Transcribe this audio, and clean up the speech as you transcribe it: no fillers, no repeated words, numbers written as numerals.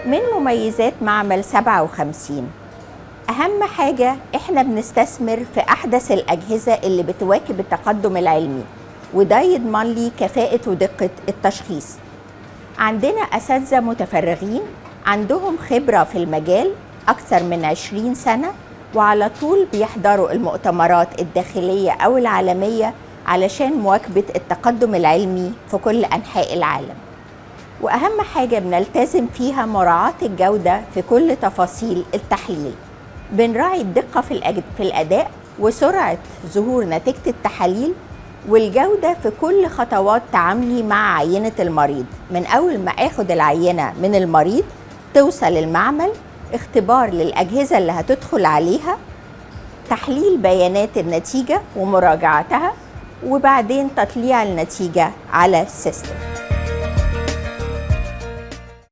من مميزات معمل 57، أهم حاجة إحنا بنستثمر في أحدث الأجهزة اللي بتواكب التقدم العلمي، وده يضمن لي كفاءة ودقة التشخيص. عندنا أساتذة متفرغين عندهم خبرة في المجال أكثر من 20 سنة، وعلى طول بيحضروا المؤتمرات الداخلية أو العالمية علشان مواكبة التقدم العلمي في كل أنحاء العالم. وأهم حاجة بنلتزم فيها مراعاة الجودة في كل تفاصيل التحليل. بنراعي الدقة في الأداء وسرعة ظهور نتيجة التحاليل والجودة في كل خطوات تعاملي مع عينة المريض، من أول ما أخد العينة من المريض توصل المعمل، اختبار للأجهزة اللي هتدخل عليها، تحليل بيانات النتيجة ومراجعتها، وبعدين تطليع النتيجة على ال system.